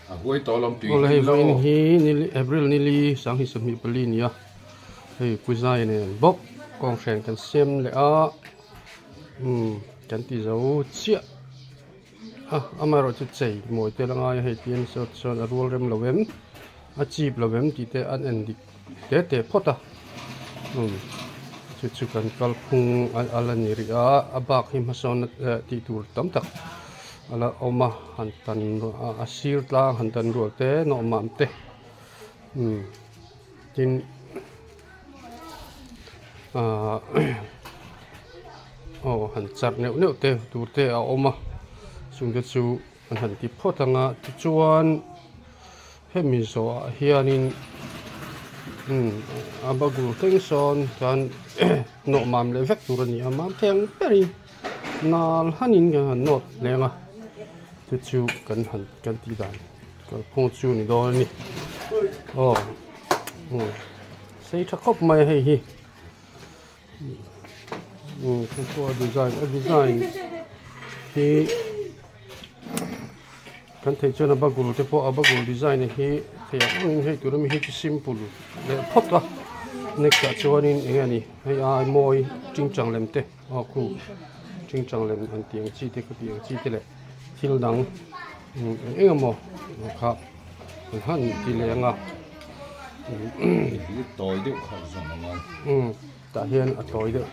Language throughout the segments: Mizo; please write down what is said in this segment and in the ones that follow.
Awle hei vawiin hi nili April nili sanghnih 24 a ni a hei puzai nen bawk kawnghren kan siam leh a umm kan ti zo chiah a amaherawh chu chei mawi tel a ngai a hei tian saw chuan a rual rem lo em a chip lo em tih te an en dik te te phawt a umm chu chu kan kalphung a la ni rih a a bak hi hmasawn eh tih tur tam tak a la awm a han tan a sir tlang han tan rual te nawhmam te umm tin ahh aw han charh neuh neuh te tur te a awm a chung te chu an han ti phawt ang a tichuan hemi zawhah hianin umm a bagul thleng sawn chuan nawhmam leh vek tur a ni a mam thei ang berin nal hanin kan han nawt leng a chu chu kan han kan tih dan kalphung chu ni dawn a ni aw umm sei tha khawp mai a hei hi umm chu pawh a design a design hi kan theih chuan a bagul te pawh a bagul design hi thei ang angin hei tur ami hi chu simple leh phawt a next ah chuanin eng nge ni hei ai mawi tingtang lem te aw khu tingtang lem an tih ang chi te ka tih ang chi te leh thil dang eng eng emaw kha an han ti leh ang a tah hian a tawi deuh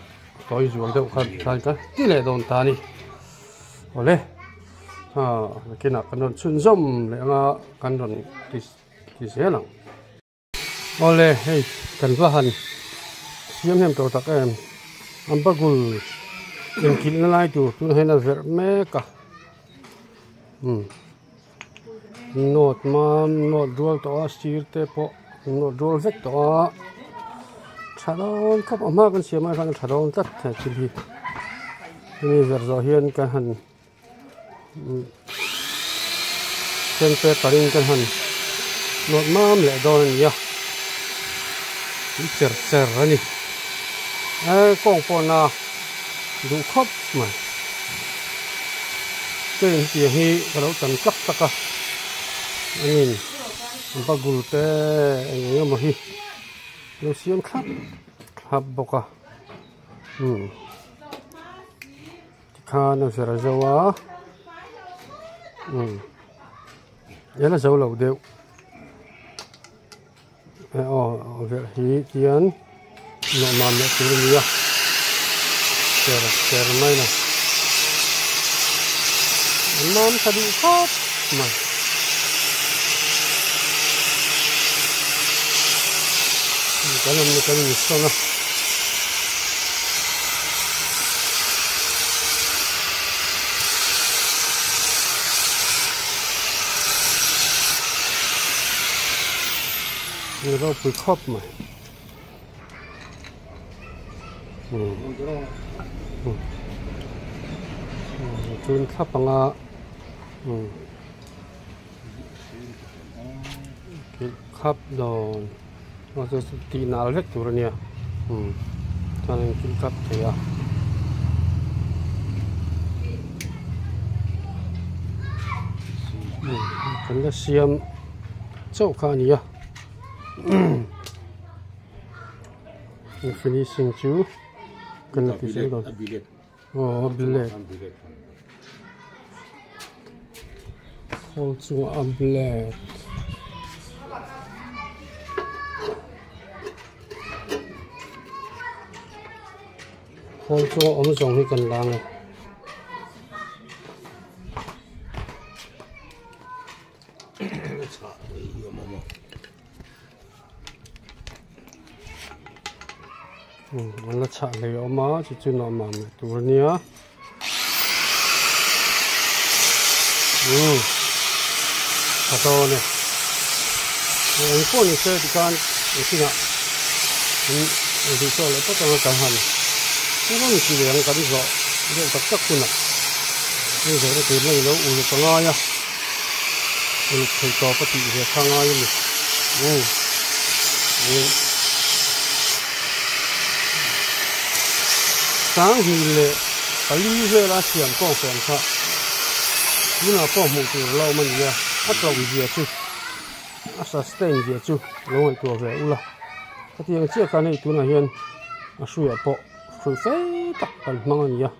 tawi zual deuh kha tlai kha ti leh dawn ta a ni awle. Aw nakinah kan rawn chhunzawm leh anga kan rawn ti ti zel ang. Awle hei kan va han siam hnem tawh tak em an bagul inkilhna lai tur tunah hian a verh mek a umm note mam note rual tawh a sir te pawh note rual vek tawh a tha dawn khawp a hma kan siam ai khan a tha dawn tlat he thil hi hemi verh zawh hian kan han. Sandpaper in kan han nawt mam leh dawn a ni a tui cher cher a ni e kawng pawhna duh khawp mai train hetiang hi ka lo tan tlak tlak a anin bagul te eng eng emaw hi lo siam thlap thlap bawk a umm. Tikhan a zir zo a umm eng a zo lo deuh e aw verh hi tian nawhmam leh tur a ni a cher cher mai a an mam tha duh khawp mai. Kan awmna kan insawn a. Ni ropui khawp mai. Chun thlap anga khap dawn. Aw chu chu tih nal vek tur a nia umm chuan a inkilh kap thei a umm kan la siam chauh kha a ni a finishing chu kan la ti zel dawn aw a black khawl chungah a black khawl chunga awm zawng hi kan la ang e. An la chhah hlei a awm a chu chu nuam leh tur a nia umm tha dawn e eng pawh ni se tikhan engtinah an duh tawh leh phawt anga kan han rawn ti leh ang kan zawh deuh tak tak hunah hei zawhna tur na ilo uluk a ngai a uluk thei tawp a tih ve kha a ngai a ni umm. Sanghnih leh pali vela siam kawng fem kha tunah pawh hmuh tur a la awm a ni a. a tlo zia chu a sustain zia chu lo ngaihtuah ve ula hetiang chiah khan hei tunah hian a hruiah pawh hrui fei tak kan hmang a ni a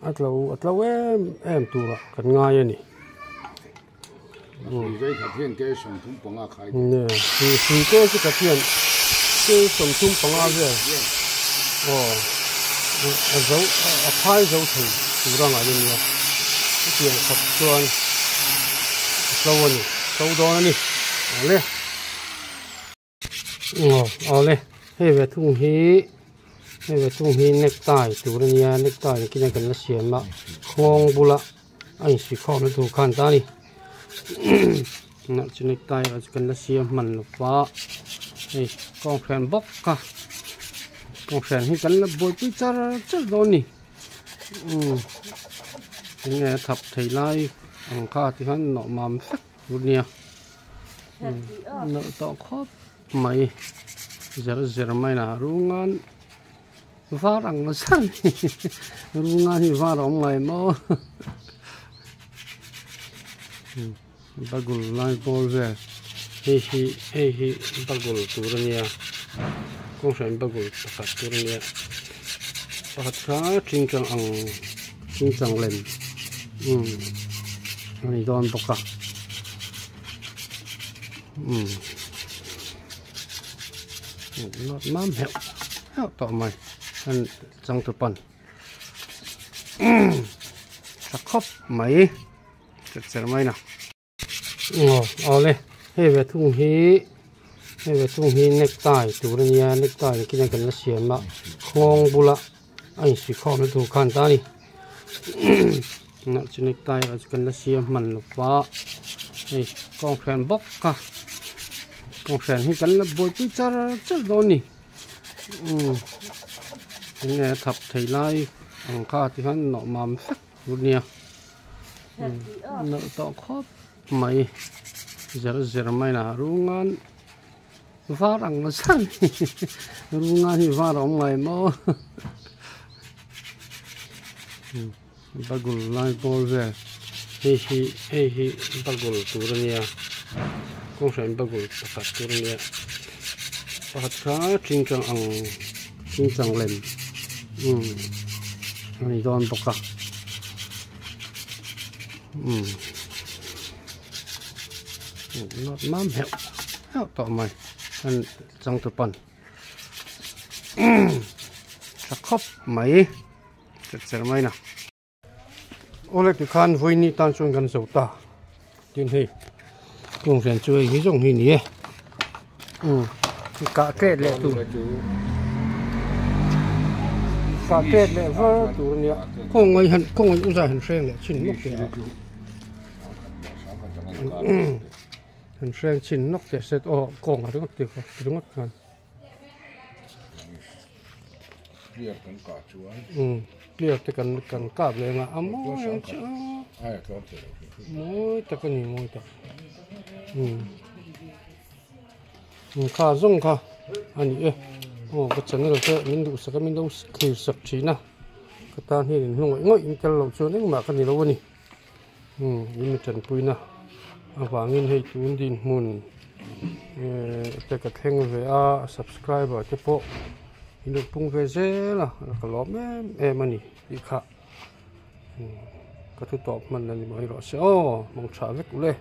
a tlo a tlo em em turah kan ngai a ni. Hrui te chu ka thian ke 35 vel aw a zo a phai zo thei tur a ngaih a nia hetiang khawp chuan a tlo a ni tlo dawn a ni awle aw awle hei ve thung hi hei ve thung hi necktie tur a nia necktie ni kina kan la siam a nghawng bula a insuihkhawm na tur khan ta a ni tunah chu necktie erawh chu kan la siam hman lo va hei kawnghren bawk kha kawnghren hi kan la buaipui char char dawn a ni umm enge a thap thei lai ang kha ti khan nawh mam vek tur a nia nawh tawh khawp mai zer zer mai na rungan var ang zar rungan hi var a awm ngai maw bagul lai bawr vel hei hi hei hi bagul tur a nia kawnghren bagul pakhat tur a nia pakhat kha tingtang ang tingtang lem umm a ni dawn bawk a umm mam heuh heuh tawh mai an changtupan tha khawp mai. Cher cher mai na. Aw awle hei ve thung hi hei ve thung hi necktie tur a nia necktie ni kina kan la siam a nghawng bula a insuihkhawm na tur khan ta a ni tunah chu necktie erawh chu kan la siam hman lo va hei kawnghren bawk kha kawnghren hi kan la buaipui char char dawn a ni umm enge a thap thei lai ang kha ti khan nawh mam vek tur a nia. Nalh tawh khawp mai zer zer mai na rungan var ang zar rungan hi var a awm ngai maw bagul lai bawr vel hei hi hei hi bagul tur a nia kawnghren bagul pakhat tur a nia pakhat kha tingtang ang tingtang lem umm a ni dawn bawk a. Umm mam heuh heuh tawh mai an changtupan tha khawp mai cher cher mai na awle tikhan vawiini tan chuan kan zo ta tin hei kawng rian chu hei hi zawng hi ni e umm kah tet leh tur kah tet leh var tur a nia khawngaih han khawngaih u zai han hreng leh chin nawk teh a han hreng chin nawk teh se aw kawng a ringawt tih ringawt khan. Clear kan kah chuan. Umm clear te kan kan kap leh anga a mawi ang chu ai a tlawm thei lo hrim hrim. Mawi tak a ni mawi tak umm umm kha zawng kha a ni e aw ka channel te min duhsak a min lo thlir sak thin a ka tan hian in hlu ngawih ngawih in tel loh chuan engmah ka ni lo a ni umm in mi tanpuina avangin hei tun dinhmun ehh te ka thleng ve a subscriber te pawh in rawn pung ve zel a ka lawm em em a ni tih kha ka thu tawp hman a ni mai rawh se aw mangtha vek ule.